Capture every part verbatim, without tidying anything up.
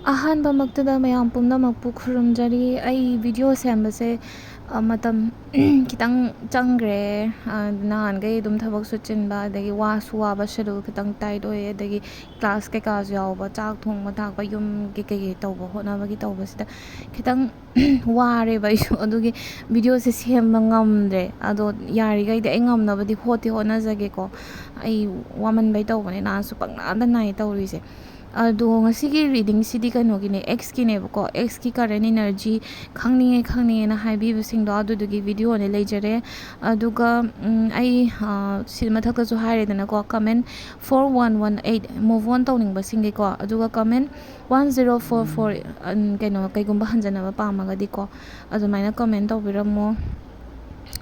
ꯑꯍꯥꯟꯕꯃꯛꯇꯗ ꯃꯌꯥꯝ ꯄꯨꯝꯅꯃꯛꯄꯨ ꯈꯨꯔꯨꯝꯖꯔꯤ꯫ ꯑꯩ ꯚꯤꯗꯤꯑꯣ ꯁꯦꯝꯕꯁꯦ, ꯑ, ꯃꯇꯝ ꯈꯤꯇꯪ ꯆꯪꯈ꯭ꯔꯦ꯫ ꯑ, ꯅꯍꯥꯟꯈꯩ ꯑꯗꯨꯝ ꯊꯕꯛꯁꯨ ꯆꯤꯟꯕ, ꯑꯗꯒꯤ ꯋꯥꯁꯨ ꯋꯥꯕ, ꯁꯦꯗꯨꯜ ꯈꯤꯇꯪ ꯇꯥꯏꯠ ꯑꯣꯏꯌꯦ, ꯑꯗꯒꯤ ꯀ꯭ꯂꯥꯁ ꯀꯩꯀꯥꯁꯨ ꯌꯥꯎꯕ, ꯆꯥꯛ ꯊꯣꯡꯕ ꯊꯥꯛꯄ, ꯌꯨꯝꯒꯤ ꯀꯩꯀꯩ ꯇꯧꯕ ꯍꯣꯠꯅꯕꯒꯤ ꯇꯧꯕꯁꯤꯗ ꯈꯤꯇꯪ ꯋꯥꯔꯦꯕ ꯑꯩꯁꯨ꯫ ꯑꯗꯨꯒꯤ ꯚꯤꯗꯤꯑꯣꯁꯦ ꯁꯦꯝꯕ ꯉꯝꯗ꯭ꯔꯦ꯫ ꯑꯗꯣ ꯌꯥꯔꯤꯈꯩꯗꯤ ꯑꯩ ꯉꯝꯅꯕꯗꯤ ꯍꯣꯠꯇꯤ ꯍꯣꯠꯅꯖꯒꯦꯀꯣ꯫ ꯑꯩ ꯋꯥꯃꯟꯕꯩ ꯇꯧꯕꯅꯦ, ꯅꯥꯁꯨ ꯄꯪꯅꯥꯗ ꯅꯥꯏ ꯇꯧꯔꯤꯁꯦ꯫ ꯑꯗꯣ ꯉꯁꯤꯒꯤ ꯔꯤꯗꯤꯡꯁꯤꯗꯤ ꯀꯩꯅꯣꯒꯤꯅꯦ, ꯑꯦꯛꯁꯀꯤꯅꯦꯕꯀꯣ꯫ ꯑꯦꯛꯁꯀꯤ ꯀꯔꯦꯟ ꯏꯅꯔꯖꯤ ꯈꯪꯅꯤꯡꯉꯦ ꯈꯪꯅꯤꯡꯉꯦꯅ ꯍꯥꯏꯕꯤꯕꯁꯤꯡꯗꯣ ꯑꯗꯨꯗꯨꯒꯤ ꯚꯤꯗꯤꯑꯣꯅꯦ ꯂꯩꯖꯔꯦ꯫ ꯑꯗꯨꯒ, ꯎꯝ, ꯑꯩ, ꯑ, ꯁꯤ ꯃꯊꯛꯇꯁꯨ ꯍꯥꯏꯔꯦꯗꯅꯀꯣ, comment for one one eight, move on ꯇꯧꯅꯤꯡꯕꯁꯤꯡꯒꯤꯀꯣ, ꯑꯗꯨꯒ comment one zero four four, um, ꯀꯩꯅꯣ, ꯀꯩꯒꯨꯝꯕ ꯍꯟꯖꯅꯕ ꯄꯥꯝꯃꯒꯗꯤꯀꯣ, ꯑꯗꯨꯃꯥꯏꯅ ꯀꯃꯦꯟ ꯇꯧꯕꯤꯔꯝꯃꯣ꯫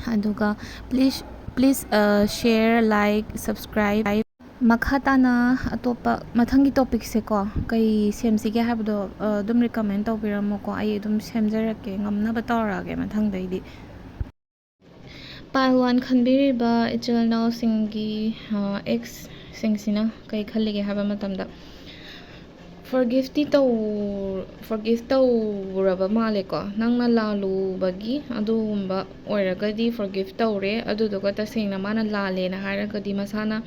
ꯑꯗꯨꯒ please, please, ꯑ, share, like, subscribe꯫ ꯃꯈꯥ ꯇꯥꯅ ꯑꯇꯣꯞꯄ ꯃꯊꯪꯒꯤ ꯇꯣꯄꯤꯛꯁꯦꯀꯣ, ꯀꯩ ꯁꯦꯝꯁꯤꯒꯦ ꯍꯥꯏꯕꯗꯣ, ꯑ, ꯑꯗꯨꯝ ꯔꯤꯀꯃꯦꯟ ꯇꯧꯕꯤꯔꯝꯃꯣꯀꯣ꯫ ꯑꯩ ꯑꯗꯨꯝ ꯁꯦꯝꯖꯔꯛꯀꯦ, ꯉꯝꯅꯕ ꯇꯧꯔꯛꯑꯒꯦ ꯃꯊꯪꯗꯩꯗꯤ꯫ Pile one ꯈꯟꯕꯤꯔꯤꯕ ꯏꯆꯤꯜ ꯏꯅꯥꯎꯁꯤꯡꯒꯤ, ꯑ, ꯑꯦꯛꯁꯁꯤꯡꯁꯤꯅ ꯀꯩ ꯈꯜꯂꯤꯒꯦ ꯍꯥꯏꯕ ꯃꯇꯝꯗ, ꯐꯣꯔꯒꯤꯐꯇꯤ ꯇꯧ-, ꯐꯣꯔꯒꯤꯐ ꯇꯧꯔꯕ ꯃꯥꯜꯂꯦꯀꯣ꯫ ꯅꯪꯅ ꯂꯥꯜꯂꯨꯕꯒꯤ ꯑꯗꯨꯒꯨꯝꯕ ꯑꯣꯏꯔꯒꯗꯤ ꯐꯣꯔꯒꯤꯐ ꯇꯧꯔꯦ, ꯑꯗꯨꯗꯨꯒ ꯇꯁꯦꯡꯅ ꯃꯥꯅ ꯂꯥꯜꯂꯦꯅ ꯍꯥꯏꯔꯒꯗꯤ ꯃꯁꯥꯅ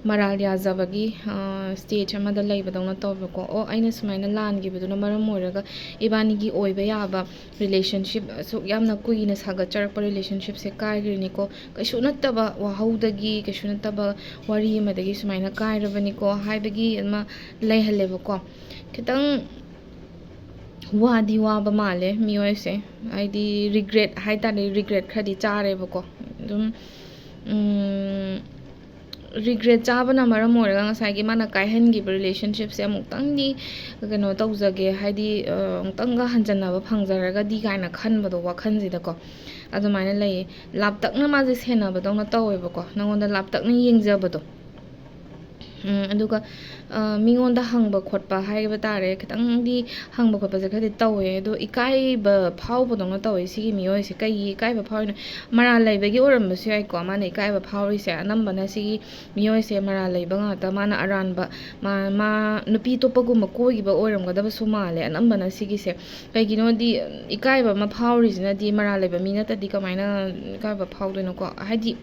ꯃꯔꯥꯜ ꯌꯥꯖꯕꯒꯤ, ꯑ, ꯁ꯭ꯇꯦꯖ ꯑꯃꯗ ꯂꯩꯕꯗꯧꯅ ꯇꯧꯕꯀꯣ꯫ "ꯑꯣ, ꯑꯩꯅ ꯁꯨꯃꯥꯏꯅ ꯂꯥꯟꯈꯤꯕꯗꯨꯅ ꯃꯔꯝ ꯑꯣꯏꯔꯒ ꯏꯕꯥꯅꯤꯒꯤ ꯑꯣꯏꯕ ꯌꯥꯕ ꯔꯤꯂꯦꯁꯟꯁꯤꯞ, ꯑꯁꯨꯛ ꯌꯥꯝꯅ ꯀꯨꯏꯅ ꯁꯥꯒꯠꯆꯔꯛꯄ ꯔꯤꯂꯦꯁꯟꯁꯤꯞꯁꯦ ꯀꯥꯏꯈ꯭ꯔꯤꯅꯤꯀꯣ꯫ ꯀꯩꯁꯨ ꯅꯠꯇꯕ ꯋꯥꯍꯧꯗꯒꯤ, ꯀꯩꯁꯨ ꯅꯠꯇꯕ ꯋꯥꯔꯤ ꯑꯃꯗꯒꯤ ꯁꯨꯃꯥꯏꯅ ꯀꯥꯏꯔꯕꯅꯤꯀꯣ" ꯍꯥꯏꯕꯒꯤ ꯑꯃ ꯂꯩꯍꯜꯂꯦꯕꯀꯣ꯫ ꯈꯤꯇꯪ ꯋꯥꯗꯤ ꯋꯥꯕ ꯃꯥꯜꯂꯦ ꯃꯤꯑꯣꯏꯁꯦ, ꯍꯥꯏꯗꯤ ꯔꯤꯒ꯭ꯔꯦꯠ ꯍꯥꯏꯇꯥꯔꯦ, ꯔꯤꯒ꯭ꯔꯦꯠ ꯈꯔꯗꯤ ꯆꯥꯔꯦꯕꯀꯣ꯫ ꯑꯗꯨꯝ, ꯎꯝ, ꯔꯤꯒ꯭ꯔꯦꯠ ꯆꯥꯕꯅ ꯃꯔꯝ ꯑꯣꯏꯔꯒ ꯉꯁꯥꯏꯒꯤ ꯃꯥꯅ ꯀꯥꯏꯍꯟꯈꯤꯕ ꯔꯤꯂꯦꯁꯟꯁꯤꯞꯁꯦ ꯑꯃꯨꯛꯇꯪꯗꯤ ꯀꯩꯅꯣ ꯇꯧꯖꯒꯦ, ꯍꯥꯏꯗꯤ, ꯑ, ꯑꯃꯨꯛꯇꯪꯒ ꯍꯟꯖꯟꯅꯕ ꯐꯪꯖꯔꯒꯗꯤ ꯀꯥꯏꯅ ꯈꯟꯕꯗꯣ ꯋꯥꯈꯜꯁꯤꯗꯀꯣ, ꯑꯗꯨꯃꯥꯏꯅ ꯂꯩꯌꯦ꯫ ꯂꯥꯞꯇꯛꯅ ꯃꯥꯁꯦ ꯁꯦꯟꯅꯕꯗꯧꯅ ꯇꯧꯋꯦꯕꯀꯣ, ꯅꯉꯣꯟꯗ ꯂꯥꯞꯇꯛꯅ ꯌꯦꯡꯖꯕꯗꯣ꯫ ꯎꯝ, ꯑꯗꯨꯒ, ꯑ, ꯃꯤꯉꯣꯟꯗ ꯍꯪꯕ ꯈꯣꯠꯄ ꯍꯥꯏꯕ ꯇꯥꯔꯦ, ꯈꯤꯇꯪꯗꯤ ꯍꯪꯕ ꯈꯣꯠꯄꯁꯦ ꯈꯔꯗꯤ ꯇꯧꯋꯦ꯫ ꯑꯗꯣ ꯏꯀꯥꯏꯕ ꯐꯥꯎꯕꯗꯧꯅ ꯇꯧꯋꯦ ꯁꯤꯒꯤ ꯃꯤꯑꯣꯏꯁꯦ꯫ ꯀꯩꯒꯤ ꯏꯀꯥꯏꯕ ꯐꯥꯎꯔꯤꯅꯣ? ꯃꯔꯥꯜ ꯂꯩꯕꯒꯤ ꯑꯣꯏꯔꯝꯕꯁꯨ ꯌꯥꯏꯀꯣ, ꯃꯥꯅ ꯏꯀꯥꯏꯕ ꯐꯥꯎꯔꯤꯁꯦ꯫ ꯑꯅꯝꯕꯅ ꯁꯤꯒꯤ ꯃꯤꯑꯣꯏꯁꯦ ꯃꯔꯥꯜ ꯂꯩꯕ ꯉꯥꯛꯇ, ꯃꯥꯅ ꯑꯔꯥꯟꯕ, ꯃꯥ, ꯃꯥ ꯅꯨꯄꯤ ꯑꯇꯣꯞꯄꯒꯨꯝꯕ ꯀꯣꯏꯈꯤꯕ ꯑꯣꯏꯔꯝꯒꯗꯕꯁꯨ ꯃꯥꯜꯂꯦ ꯑꯅꯝꯕꯅ ꯁꯤꯒꯤꯁꯦ꯫ ꯀꯩꯒꯤꯅꯣꯗꯤ, ꯏꯀꯥꯏꯕ ꯑꯃ ꯐꯥꯎꯔꯤꯁꯤꯅꯗꯤ ꯃꯔꯥꯜ ꯂꯩꯕ ꯃꯤ ꯅꯠꯇꯗꯤ ꯀꯃꯥꯏꯅ ꯏꯀꯥꯏꯕ ꯐꯥꯎꯗꯣꯏꯅꯣꯀꯣ? ꯍꯥꯏꯗꯤ,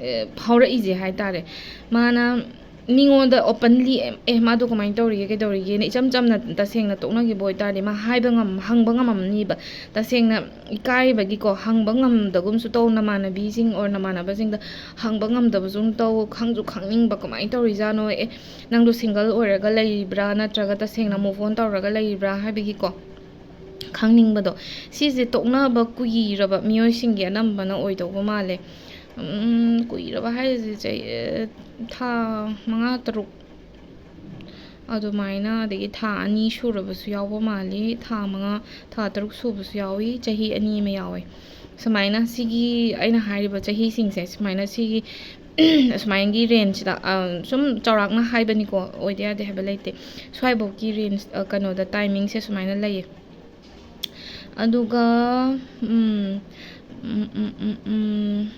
ꯑꯦ, ꯐꯥꯎꯔꯛꯏꯁꯦ ꯍꯥꯏ ꯇꯥꯔꯦ꯫ ꯃꯥꯅ ꯃꯤꯉꯣꯟꯗ openly, "ꯑꯦ, ꯑꯦ, ꯃꯥꯗꯣ ꯀꯃꯥꯏꯅ ꯇꯧꯔꯤꯒꯦ, ꯀꯩꯗꯧꯔꯤꯒꯦꯅ?" ꯏꯆꯝ ꯆꯝꯅ ꯇꯁꯦꯡꯅ ꯇꯣꯛꯅꯈꯤꯕ ꯑꯣꯏꯇꯥꯔꯗꯤ ꯃꯥ ꯍꯥꯏꯕ ꯉꯝ-, ꯍꯪꯕ ꯉꯝꯃꯝꯅꯤꯕ꯫ ꯇꯁꯦꯡꯅ ꯏꯀꯥꯏꯕꯒꯤꯀꯣ, ꯍꯪꯕ ꯉꯝꯗꯒꯨꯝꯁꯨ ꯇꯧ, ꯅꯃꯥꯟꯅꯕꯤꯁꯤꯡ or ꯅꯃꯥꯟꯅꯕꯁꯤꯡꯗ ꯍꯪꯕ ꯉꯝꯗꯕꯁꯨ ꯇꯧ, ꯈꯪꯁꯨ ꯈꯪꯅꯤꯡꯕ, "ꯀꯃꯥꯏꯅ ꯇꯧꯔꯤꯖꯥꯠꯅꯣ? ꯑꯦ, ꯅꯪꯗꯣ single ꯑꯣꯏꯔꯒ ꯂꯩꯔꯤꯕ꯭ꯔꯥ, ꯅꯠꯇ꯭ꯔꯒ ꯇꯁꯦꯡꯅ move on ꯇꯧꯔꯒ ꯂꯩꯔꯤꯕ꯭ꯔꯥ?" ꯍꯥꯏꯕꯒꯤꯀꯣ, ꯈꯪꯅꯤꯡꯕꯗꯣ꯫ ꯁꯤꯁꯦ ꯇꯣꯛꯅꯕ ꯀꯨꯏꯔꯕ ꯃꯤꯑꯣꯏꯁꯤꯡꯒꯤ ꯑꯅꯝꯕꯅ ꯑꯣꯏꯗꯧꯕ ꯃꯥꯜꯂꯦ꯫ ꯎꯝ, ꯀꯨꯏꯔꯕ ꯍꯥꯏꯔꯤꯁꯦ ꯆꯍꯤ, ꯊꯥ ꯃꯉꯥ, ꯇꯔꯨꯛ ꯑꯗꯨꯃꯥꯏꯅ, ꯑꯗꯒꯤ ꯊꯥ ꯑꯅꯤ ꯁꯨꯔꯕꯁꯨ ꯌꯥꯎꯕ ꯃꯥꯜꯂꯤ, ꯊꯥ ꯃꯉꯥ, ꯊꯥ ꯇꯔꯨꯛ ꯁꯨꯕꯁꯨ ꯌꯥꯎꯏ, ꯆꯍꯤ ꯑꯅꯤ ꯑꯃ ꯌꯥꯎꯋꯦ꯫ ꯁꯨꯃꯥꯏꯅ ꯁꯤꯒꯤ ꯑꯩꯅ ꯍꯥꯏꯔꯤꯕ ꯆꯍꯤꯁꯤꯡꯁꯦ, ꯁꯨꯃꯥꯏꯅ ꯁꯤꯒꯤ, ꯑꯁꯨꯃꯥꯏꯅꯒꯤ rangeꯁꯤꯗ, ꯑ, ꯁꯨꯝ ꯆꯥꯎꯔꯥꯛꯅ ꯍꯥꯏꯕꯅꯤꯀꯣ, ꯑꯣꯏꯗ ꯌꯥꯗꯦ ꯍꯥꯏꯕ ꯂꯩꯇꯦ꯫ ꯁ꯭ꯋꯥꯏꯐꯥꯎꯒꯤ range, ꯑ, ꯀꯩꯅꯣꯗ, timingꯁꯦ ꯁꯨꯃꯥꯏꯅ ꯂꯩꯌꯦ꯫ ꯑꯗꯨꯒ, ꯎꯝ, ꯎꯝ, ꯎꯝ, ꯎꯝ, ꯎꯝ,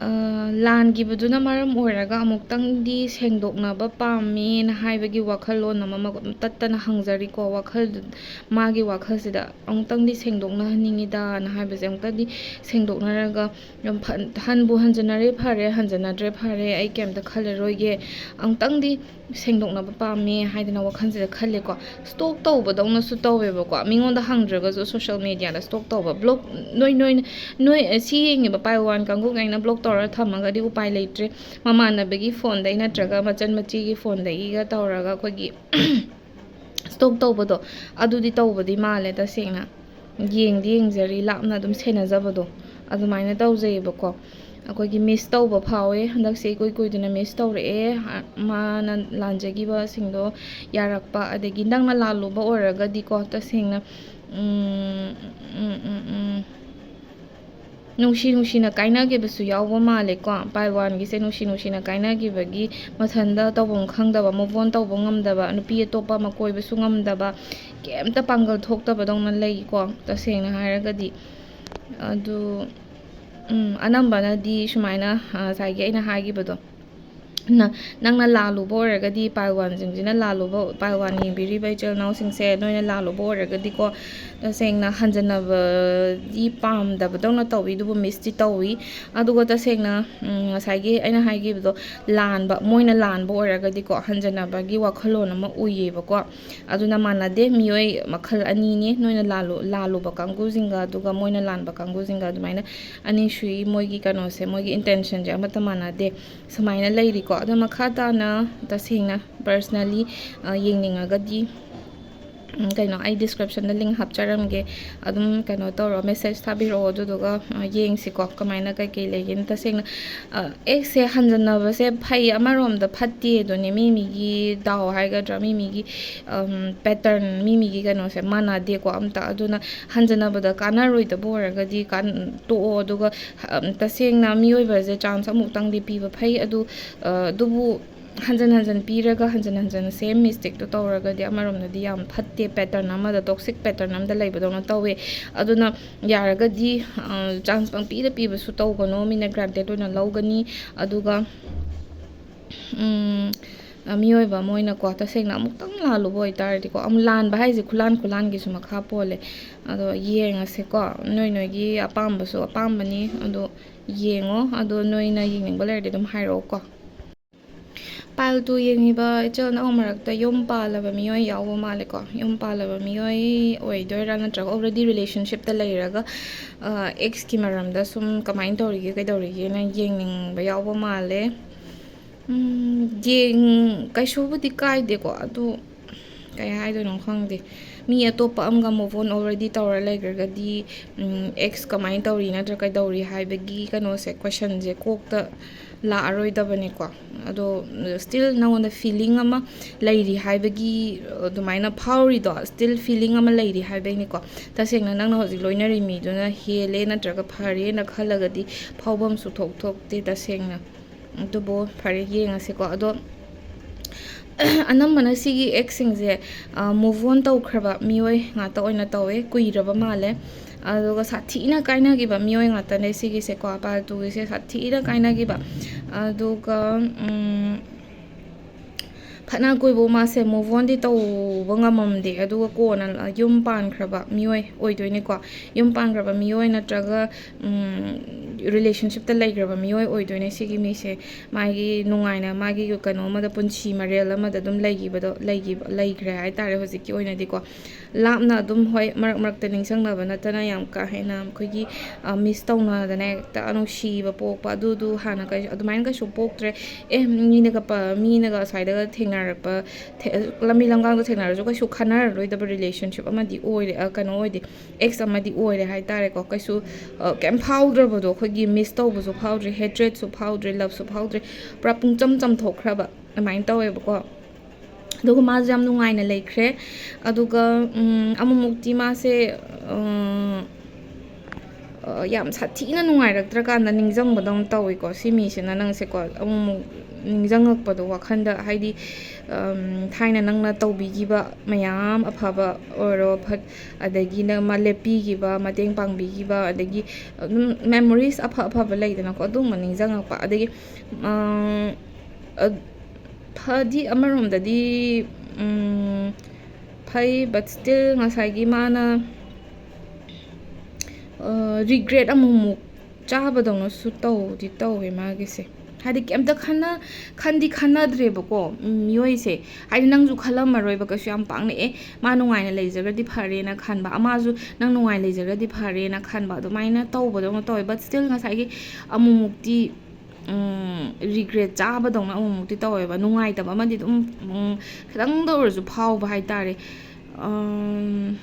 ꯑ, ꯂꯥꯟꯈꯤꯕꯗꯨꯅ ꯃꯔꯝ ꯑꯣꯏꯔꯒ ꯑꯃꯨꯛꯇꯪꯗꯤ ꯁꯦꯡꯗꯣꯛꯅꯕ ꯄꯥꯝꯃꯦꯅ ꯍꯥꯏꯕꯒꯤ ꯋꯥꯈꯜꯂꯣꯟ ꯑꯃ ꯃꯒꯨꯟ ꯇꯠꯇꯅ ꯍꯪꯖꯔꯤꯀꯣ꯫ ꯋꯥꯈꯜ, ꯃꯥꯒꯤ ꯋꯥꯈꯜꯁꯤꯗ ꯑꯃꯨꯛꯇꯪꯗꯤ ꯁꯦꯡꯗꯣꯛꯅꯍꯟꯅꯤꯡꯉꯤꯗꯅ ꯍꯥꯏꯕꯁꯦ, ꯑꯃꯨꯛꯇꯪꯗꯤ ꯁꯦꯡꯗꯣꯛꯅꯔꯒ ꯌꯥꯝ ꯐ-, ꯍꯟꯕꯨ ꯍꯟꯖꯤꯟꯅꯔꯦ ꯐꯔꯦ, ꯍꯟꯖꯤꯟꯅꯗ꯭ꯔꯦ ꯐꯔꯦ, ꯑꯩ ꯀꯩꯝꯇ ꯈꯜꯂꯔꯣꯏꯒꯦ, ꯑꯃꯨꯛꯇꯪꯗꯤ ꯁꯦꯡꯗꯣꯛꯅꯕ ꯄꯥꯝꯃꯦ ꯍꯥꯏꯗꯅ ꯋꯥꯈꯜꯁꯤꯗ ꯈꯜꯂꯦꯀꯣ꯫ Stalk ꯇꯧꯕꯗꯧꯅꯁꯨ ꯇꯧꯋꯦꯕꯀꯣ, ꯃꯤꯉꯣꯟꯗ ꯍꯪꯗ꯭ꯔꯒꯁꯨ social mediaꯗ stalk ꯇꯧꯕ꯫ Block, ꯅꯣꯏ, ꯅꯣꯏ, ꯅꯣꯏ, ꯁꯤ ꯌꯦꯡꯉꯤꯕ pile one ꯀꯥꯡꯕꯨꯈꯩꯅ block ꯇꯧꯔ ꯊꯝꯃꯒꯗꯤ ꯎꯄꯥꯏ ꯂꯩꯇ꯭ꯔꯦ꯫ ꯃꯃꯥꯟꯅꯕꯒꯤ phoneꯗꯒꯤ ꯅꯠꯇ꯭ꯔꯒ ꯃꯆꯟ ꯃꯆꯦꯒꯤ phoneꯗꯒꯤꯒ ꯇꯧꯔꯒ ꯑꯩꯈꯣꯏꯒꯤ stalk ꯇꯧꯕꯗꯣ, ꯑꯗꯨꯗꯤ ꯇꯧꯕꯗꯤ ꯃꯥꯜꯂꯦ ꯇꯁꯦꯡꯅ꯫ ꯌꯦꯡꯗꯤ ꯌꯦꯡꯖꯔꯤ, ꯂꯥꯞꯅ ꯑꯗꯨꯝ ꯁꯦꯟꯅꯖꯕꯗꯣ, ꯑꯗꯨꯃꯥꯏꯅ ꯇꯧꯖꯩꯌꯦꯕꯀꯣ꯫ ꯑꯩꯈꯣꯏꯒꯤ miss ꯇꯧꯕ ꯐꯥꯎꯋꯦ꯫ ꯍꯟꯗꯛꯁꯦ ꯏꯀꯨꯏ ꯀꯨꯏꯗꯅ miss ꯇꯧꯔꯛꯑꯦ꯫ ꯑ, ꯃꯥꯅ ꯂꯥꯟꯖꯈꯤꯕꯁꯤꯡꯗꯣ ꯌꯥꯔꯛꯄ, ꯑꯗꯒꯤ ꯅꯪꯅ ꯂꯥꯜꯂꯨꯕ ꯑꯣꯏꯔꯒꯗꯤꯀꯣ, ꯇꯁꯦꯡꯅ, ꯎꯝ, ꯎꯝ, ꯎꯝ, ꯎꯝ, ꯅꯨꯡꯁꯤ ꯅꯨꯡꯁꯤꯅ ꯀꯥꯏꯅꯈꯤꯕꯁꯨ ꯌꯥꯎꯕ ꯃꯥꯜꯂꯦꯀꯣ꯫ Pile Oneꯒꯤꯁꯦ ꯅꯨꯡꯁꯤ ꯅꯨꯡꯁꯤꯅ ꯀꯥꯏꯅꯈꯤꯕꯒꯤ ꯃꯊꯟꯇ ꯇꯧꯐꯝ ꯈꯪꯗꯕ, move on ꯇꯧꯕ ꯉꯝꯗꯕ, ꯅꯨꯄꯤ ꯑꯇꯣꯞꯄ ꯑꯃ ꯀꯣꯏꯕꯁꯨ ꯉꯝꯗꯕ, ꯀꯩꯝꯇ ꯄꯥꯡꯒꯜ ꯊꯣꯛꯇꯕꯗꯧꯅ ꯂꯩꯀꯣ, ꯇꯁꯦꯡꯅ ꯍꯥꯏꯔꯒꯗꯤ꯫ ꯑꯗꯨ, ꯎꯝ, ꯑꯅꯝꯕꯅꯗꯤ ꯁꯨꯃꯥꯏꯅ, ꯑ, ꯉꯁꯥꯏꯒꯤ ꯑꯩꯅ ꯍꯥꯏꯈꯤꯕꯗꯣ, ꯅ-, ꯅꯪꯅ ꯂꯥꯜꯂꯨꯕ ꯑꯣꯏꯔꯒꯗꯤ, Pile Oneꯁꯤꯡꯁꯤꯅ ꯂꯥꯜꯂꯨꯕ, Pile One ꯌꯦꯡꯕꯤꯔꯤꯕ ꯏꯆꯤꯜ ꯏꯅꯥꯎꯁꯤꯡꯁꯦ, ꯅꯣꯏꯅ ꯂꯥꯜꯂꯨꯕ ꯑꯣꯏꯔꯒꯗꯤꯀꯣ, ꯇꯁꯦꯡꯅ ꯍꯟꯖꯟꯅꯕꯗꯤ ꯄꯥꯝꯗꯕꯗꯧꯅ ꯇꯧꯏ, ꯑꯗꯨꯕꯨ missꯇꯤ ꯇꯧꯏ꯫ ꯑꯗꯨꯒ ꯇꯁꯦꯡꯅ, ꯎꯝ, ꯉꯁꯥꯏꯒꯤ ꯑꯩꯅ ꯍꯥꯏꯈꯤꯕꯗꯣ, ꯂꯥꯟꯕ, ꯃꯣꯏꯅ ꯂꯥꯟꯕ ꯑꯣꯏꯔꯒꯗꯤꯀꯣ, ꯍꯟꯖꯟꯅꯕꯒꯤ ꯋꯥꯈꯜꯂꯣꯟ ꯑꯃ ꯎꯏꯌꯦꯕꯀꯣ꯫ ꯑꯗꯨꯅ ꯃꯥꯟꯅꯗꯦ, ꯃꯤꯑꯣꯏ ꯃꯈꯜ ꯑꯅꯤꯅꯤ, ꯅꯣꯏꯅ ꯂꯥꯜꯂꯨ-, ꯂꯥꯜꯂꯨꯕ ꯀꯥꯡꯕꯨꯁꯤꯡꯒ, ꯑꯗꯨꯒ ꯃꯣꯏꯅ ꯂꯥꯟꯕ ꯀꯥꯡꯕꯨꯁꯤꯡꯒ, ꯑꯗꯨꯃꯥꯏꯅ ꯑꯅꯤ ꯁꯨꯏ꯫ ꯃꯣꯏꯒꯤ ꯀꯩꯅꯣꯁꯦ, ꯃꯣꯏꯒꯤ intentionꯁꯦ ꯑꯃꯠꯇ ꯃꯥꯟꯅꯗꯦ꯫ ꯁꯨꯃꯥꯏꯅ ꯂꯩꯔꯤꯀꯣ꯫ ꯑꯗꯣ ꯃꯈꯥ ꯇꯥꯅ ꯇꯁꯦꯡꯅ personally, ꯑ, ꯌꯦꯡꯅꯤꯡꯉꯒꯗꯤ, ꯎꯝ, ꯀꯩꯅꯣ, ꯑꯩ descriptionꯗ link ꯍꯥꯞꯆꯔꯝꯒꯦ꯫ ꯑꯗꯨꯝ ꯀꯩꯅꯣ ꯇꯧꯔꯣ, message ꯊꯥꯕꯤꯔꯛꯑꯣ, ꯑꯗꯨꯗꯨꯒ, ꯑ, ꯌꯦꯡꯁꯤꯀꯣ, ꯀꯃꯥꯏꯅ ꯀꯩꯀꯩ ꯂꯩꯒꯦꯅ꯫ ꯇꯁꯦꯡꯅ, ꯑ, exꯁꯦ ꯍꯟꯖꯟꯅꯕꯁꯦ ꯐꯩ, ꯑꯃꯔꯣꯝꯗ ꯐꯠꯇꯦ ꯑꯗꯨꯅꯦ, ꯃꯤ ꯃꯤꯒꯤ ꯗꯥꯎ ꯍꯥꯏꯒꯗ꯭ꯔꯥ, ꯃꯤ ꯃꯤꯒꯤ, ꯎꯝ, pattern, ꯃꯤ ꯃꯤꯒꯤ ꯀꯩꯅꯣꯁꯦ ꯃꯥꯟꯅꯗꯦꯀꯣ ꯑꯝꯇ꯫ ꯑꯗꯨꯅ ꯍꯟꯖꯟꯅꯕꯗ ꯀꯥꯟꯅꯔꯣꯏꯗꯕ ꯑꯣꯏꯔꯒꯗꯤ ꯀꯥꯟ-, ꯇꯣꯛꯑꯣ꯫ ꯑꯗꯨꯒ, ꯎꯝ, ꯇꯁꯦꯡꯅ ꯃꯤꯑꯣꯏꯕꯁꯦ chance ꯑꯃꯨꯛꯇꯪꯗꯤ ꯄꯤꯕ ꯐꯩ꯫ ꯑꯗꯨ, ꯑ, ꯑꯗꯨꯕꯨ ꯍꯟꯖꯟ ꯍꯟꯖꯟ ꯄꯤꯔꯒ ꯍꯟꯖꯟ ꯍꯟꯖꯟ same mistakeꯇꯣ ꯇꯧꯔꯒꯗꯤ ꯑꯃꯔꯣꯝꯗꯗꯤ ꯌꯥꯝ ꯐꯠꯇꯦ, pattern ꯑꯃꯗ, toxic pattern ꯑꯃꯗ ꯂꯩꯕꯗꯧꯅ ꯇꯧꯋꯦ꯫ ꯑꯗꯨꯅ ꯌꯥꯔꯒꯗꯤ, ꯑ, chance ꯄꯪꯄꯤꯗ ꯄꯤꯕꯁꯨ ꯇꯧꯒꯅꯨ, ꯃꯤꯅ granted ꯑꯣꯏꯅ ꯂꯧꯒꯅꯤ꯫ ꯑꯗꯨꯒ, ꯎꯝ, ꯑ, ꯃꯤꯑꯣꯏꯕ ꯑꯃ ꯑꯣꯏꯅꯀꯣ, ꯇꯁꯦꯡꯅ ꯑꯃꯨꯛꯇꯪ ꯂꯥꯜꯂꯨꯕ ꯑꯣꯏꯇꯥꯔꯗꯤꯀꯣ, ꯑꯃꯨꯛ ꯂꯥꯟꯕ ꯍꯥꯏꯁꯦ ꯈꯨꯂꯥꯟ ꯈꯨꯂꯥꯟꯒꯤꯁꯨ ꯃꯈꯥ ꯄꯣꯜꯂꯦ꯫ ꯑꯗꯣ ꯌꯦꯡꯉꯁꯦꯀꯣ, ꯅꯣꯏ ꯅꯣꯏꯒꯤ ꯑꯄꯥꯝꯕꯁꯨ ꯑꯄꯥꯝꯕꯅꯤ꯫ ꯑꯗꯣ ꯌꯦꯡꯉꯣ, ꯑꯗꯣ ꯅꯣꯏꯅ ꯌꯦꯡꯅꯤꯡꯕ ꯂꯩꯔꯗꯤ ꯑꯗꯨꯝ ꯍꯥꯏꯔꯛꯑꯣꯀꯣ꯫ Pile Two ꯌꯦꯡꯉꯤꯕ ꯏꯆꯤꯜ ꯏꯅꯥꯎ ꯃꯔꯛꯇ ꯌꯨꯝ ꯄꯥꯜꯂꯕ ꯃꯤꯑꯣꯏ ꯌꯥꯎꯕ ꯃꯥꯜꯂꯦꯀꯣ꯫ ꯌꯨꯝ ꯄꯥꯜꯂꯕ ꯃꯤꯑꯣꯏ ꯑꯣꯏꯗꯣꯏꯔꯥ, ꯅꯠꯇ꯭ꯔꯒ already relationshipꯇ ꯂꯩꯔꯒ, ꯑ, exꯀꯤ ꯃꯔꯝꯗ ꯁꯨꯝ ꯀꯃꯥꯏꯅ ꯇꯧꯔꯤꯒꯦ, ꯀꯩꯗꯧꯔꯤꯒꯦꯅ ꯌꯦꯡꯅꯤꯡꯕ ꯌꯥꯎꯕ ꯃꯥꯜꯂꯦ꯫ ꯎꯝ, ꯌꯦꯡ-, ꯀꯩꯁꯨꯕꯨꯗꯤ ꯀꯥꯏꯗꯦꯀꯣ, ꯑꯗꯨ ꯀꯩ ꯍꯥꯏꯗꯣꯏꯅꯣ ꯈꯪꯗꯦ꯫ ꯃꯤ ꯑꯇꯣꯞꯄ ꯑꯃꯒ move on already ꯇꯧꯔ ꯂꯩꯈ꯭ꯔꯒꯗꯤ, ꯎꯝ, ex ꯀꯃꯥꯏꯅ ꯇꯧꯔꯤ ꯅꯠꯇ꯭ꯔꯒ ꯀꯩꯗꯧꯔꯤ ꯍꯥꯏꯕꯒꯤ ꯀꯩꯅꯣꯁꯦ, questionꯁꯦ ꯀꯣꯛꯇ ꯂꯥꯛꯑꯔꯣꯏꯗꯕꯅꯤꯀꯣ꯫ ꯑꯗꯣ still ꯅꯉꯣꯟꯗ feeling ꯑꯃ ꯂꯩꯔꯤ ꯍꯥꯏꯕꯒꯤ, ꯑꯗꯨꯃꯥꯏꯅ ꯐꯥꯎꯔꯤꯗꯣ, still feeling ꯑꯃ ꯂꯩꯔꯤ ꯍꯥꯏꯕꯩꯅꯤꯀꯣ꯫ ꯇꯁꯦꯡꯅ ꯅꯪꯅ ꯍꯧꯖꯤꯛ ꯂꯣꯏꯅꯔꯤ ꯃꯤꯗꯨꯅ ꯍꯦꯜꯂꯦ ꯅꯠꯇ꯭ꯔꯒ ꯐꯔꯦꯅ ꯈꯜꯂꯒꯗꯤ ꯐꯥꯎꯐꯝꯁꯨ ꯊꯣꯛ ꯊꯣꯛꯇꯦ ꯇꯁꯦꯡꯅ꯫ ꯑꯗꯨꯕꯨ ꯐꯔꯦ, ꯌꯦꯡꯉꯁꯤꯀꯣ꯫ ꯑꯗꯣ ꯑꯅꯝꯕꯅ ꯁꯤꯒꯤ ꯑꯦꯛꯁꯁꯤꯡꯁꯦ move on ꯇꯧꯈ꯭ꯔꯕ ꯃꯤꯑꯣꯏ ꯉꯥꯛꯇ ꯑꯣꯏꯅ ꯇꯧꯋꯦ, ꯀꯨꯏꯔꯕ ꯃꯥꯜꯂꯦ꯫ ꯑꯗꯨꯒ ꯁꯥꯊꯤꯅ ꯀꯥꯏꯅꯈꯤꯕ ꯃꯤꯑꯣꯏ ꯉꯥꯛꯇꯅꯦ ꯁꯤꯒꯤꯁꯦꯀꯣ, pile twoꯒꯤꯁꯦ ꯁꯥꯊꯤꯅ ꯀꯥꯏꯅꯈꯤꯕ꯫ ꯑꯗꯨꯒ ꯎꯝ, ꯐꯅ ꯀꯨꯏꯕꯨ ꯃꯥꯁꯦ move onꯗꯤ ꯇꯧꯕ ꯉꯝꯃꯝꯗꯦ, ꯑꯗꯨꯒ ꯀꯣꯟꯅ ꯌꯨꯝ ꯄꯥꯟꯈ꯭ꯔꯕ ꯃꯤꯑꯣꯏ ꯑꯣꯏꯗꯣꯏꯅꯤꯀꯣ꯫ ꯌꯨꯝ ꯄꯥꯟꯈ꯭ꯔꯕ ꯃꯤꯑꯣꯏ ꯅꯠꯇ꯭ꯔꯒ relationshipꯇ ꯂꯩꯈ꯭ꯔꯕ ꯃꯤꯑꯣꯏ ꯑꯣꯏꯗꯣꯏꯅꯦ ꯁꯤꯒꯤ ꯃꯤꯁꯦ꯫ ꯃꯥꯒꯤ ꯅꯨꯡꯉꯥꯏꯅ ꯃꯥꯒꯤ ꯀꯩꯅꯣ ꯑꯃꯗ, ꯄꯨꯟꯁꯤ ꯃꯔꯦꯜ ꯑꯃꯗ ꯑꯗꯨꯝ ꯂꯩꯈꯤꯕꯗꯣ, ꯂꯩꯈꯤꯕ, ꯂꯩꯈ꯭ꯔꯦ ꯍꯥꯏꯇꯥꯔꯦ ꯍꯧꯖꯤꯛꯀꯤ ꯑꯣꯏꯅꯗꯤꯀꯣ꯫ ꯂꯥꯞꯅ ꯑꯗꯨꯝ, ꯍꯣꯏ, ꯃꯔꯛ ꯃꯔꯛꯇ ꯅꯤꯡꯁꯤꯡꯅꯕ ꯅꯠꯇꯅ ꯌꯥꯝ ꯀꯥ ꯍꯦꯟꯅ ꯑꯩꯈꯣꯏꯒꯤ miss ꯇꯧꯅꯗꯅ ꯍꯦꯛꯇ ꯅꯨꯡꯁꯤꯕ ꯄꯣꯛꯄ ꯑꯗꯨꯗꯨ ꯍꯥꯟꯅ ꯀꯩ-, ꯑꯗꯨꯃꯥꯏꯅ ꯀꯩꯁꯨ ꯄꯣꯛꯇ꯭ꯔꯦ꯫ ꯑꯦ, ꯃꯤꯅꯒ ꯄ-, ꯃꯤꯅꯒ ꯑꯁ꯭ꯋꯥꯏꯗꯒ ꯊꯦꯡꯅꯔꯛꯄ, ꯊꯦ-, ꯂꯝꯕꯤ ꯂꯝꯒꯥꯡꯗ ꯊꯦꯡꯅꯔꯁꯨ ꯀꯩꯁꯨ ꯈꯟꯅꯔꯔꯣꯏꯗꯕ relationship ꯑꯃꯗꯤ ꯑꯣꯏꯔꯦ, ꯑ, ꯀꯩꯅꯣ ꯑꯣꯏꯗꯦ, ex ꯑꯃꯗꯤ ꯑꯣꯏꯔꯦ ꯍꯥꯏꯇꯥꯔꯦꯀꯣ꯫ ꯀꯩꯁꯨ, ꯑ, ꯀꯩꯝ ꯐꯥꯎꯗ꯭ꯔꯕꯗꯣ, ꯑꯩꯈꯣꯏꯒꯤ miss ꯇꯧꯕꯁꯨ ꯐꯥꯎꯗ꯭ꯔꯦ, hatredꯁꯨ ꯐꯥꯎꯗ꯭ꯔꯦ, loveꯁꯨ ꯐꯥꯎꯗ꯭ꯔꯦ, ꯄꯨꯔꯥ ꯄꯨꯡꯆꯝ ꯆꯝꯊꯣꯛꯈ꯭ꯔꯕ ꯑꯗꯨꯃꯥꯏꯅ ꯇꯧꯋꯦꯕꯀꯣ꯫ ꯑꯗꯨꯒ ꯃꯥꯁꯨ ꯌꯥꯝ ꯅꯨꯡꯉꯥꯏꯅ ꯂꯩꯈ꯭ꯔꯦ꯫ ꯑꯗꯨꯒ, ꯎꯝ, ꯑꯃꯨꯛꯃꯨꯛꯇꯤ ꯃꯥꯁꯦ, ꯎꯝ, ꯑ, ꯌꯥꯝ ꯁꯥꯊꯤꯅ ꯅꯨꯡꯉꯥꯏꯔꯛꯇ꯭ꯔꯀꯥꯟꯗ ꯅꯤꯡꯁꯤꯡꯕꯗꯧꯅ ꯇꯧꯋꯤꯀꯣ ꯁꯤ ꯃꯤꯁꯤꯅ ꯅꯪꯁꯦꯀꯣ꯫ ꯑꯃꯨꯛꯃꯨꯛ ꯅꯤꯡꯁꯤꯡꯉꯛꯄꯗꯣ ꯋꯥꯈꯜꯗ, ꯍꯥꯏꯗꯤ, ꯎꯝ, ꯊꯥꯏꯅ ꯅꯪꯅ ꯇꯧꯕꯤꯈꯤꯕ ꯃꯌꯥꯝ, ꯑꯐꯕ ꯑꯣꯏꯔꯣ, ꯐꯠ-, ꯑꯗꯒꯤ ꯅꯪ ꯃꯥ ꯂꯦꯞꯄꯤꯈꯤꯕ, ꯃꯇꯦꯡ ꯄꯥꯡꯕꯤꯈꯤꯕ, ꯑꯗꯒꯤ ꯑꯗꯨꯝ memories ꯑꯐ ꯑꯐꯕ ꯂꯩꯗꯅꯀꯣ, ꯑꯗꯨꯒꯨꯝꯕ ꯅꯤꯡꯁꯤꯡꯉꯛꯄ꯫ ꯑꯗꯒꯤ, ꯎꯝ, ꯑ-, ꯐꯗꯤ ꯑꯃꯔꯣꯝꯗꯗꯤ, ꯎꯝ, ꯐꯩ, but still ꯉꯁꯥꯏꯒꯤ ꯃꯥꯅ, ꯑ, regret ꯑꯃꯨꯛꯃꯨꯛ ꯆꯥꯕꯗꯧꯅꯁꯨ ꯇꯧꯗꯤ ꯇꯧꯋꯦ ꯃꯥꯒꯤꯁꯦ꯫ ꯍꯥꯏꯗꯤ ꯀꯩꯝꯇ ꯈꯟꯅ-, ꯈꯟꯗꯤ ꯈꯟꯅꯗ꯭ꯔꯦꯕꯀꯣ, ꯎꯝ, ꯃꯤꯑꯣꯏꯁꯦ꯫ ꯍꯥꯏꯗꯤ ꯅꯪꯁꯨ ꯈꯜꯂꯝꯃꯔꯣꯏꯕ ꯀꯩꯁꯨ ꯌꯥꯝ ꯄꯥꯛꯅ, "ꯑꯦ, ꯃꯥ ꯅꯨꯡꯉꯥꯏꯅ ꯂꯩꯖꯈ꯭ꯔꯗꯤ ꯐꯔꯦꯅ" ꯈꯟꯕ, ꯑꯃꯁꯨ "ꯅꯪ ꯅꯨꯡꯉꯥꯏ ꯂꯩꯖꯈ꯭ꯔꯗꯤ ꯐꯔꯦꯅ" ꯈꯟꯕ, ꯑꯗꯨꯃꯥꯏꯅ ꯇꯧꯕꯗꯧꯅ ꯇꯧꯋꯦ꯫ But still ꯉꯁꯥꯏꯒꯤ ꯑꯃꯨꯛꯃꯨꯛꯇꯤ, ꯎꯝ, regret ꯆꯥꯕꯗꯧꯅ ꯑꯃꯨꯛꯃꯨꯛꯇꯤ ꯇꯧꯋꯦꯕ꯫ ꯅꯨꯡꯉꯥꯏꯇꯕ ꯑꯃꯗꯤ ꯑꯗꯨꯝ, ꯎꯝ, ꯈꯤꯇꯪꯗ ꯑꯣꯏꯔꯁꯨ ꯐꯥꯎꯕ ꯍꯥꯏꯇꯥꯔꯦ꯫ ꯎꯝ,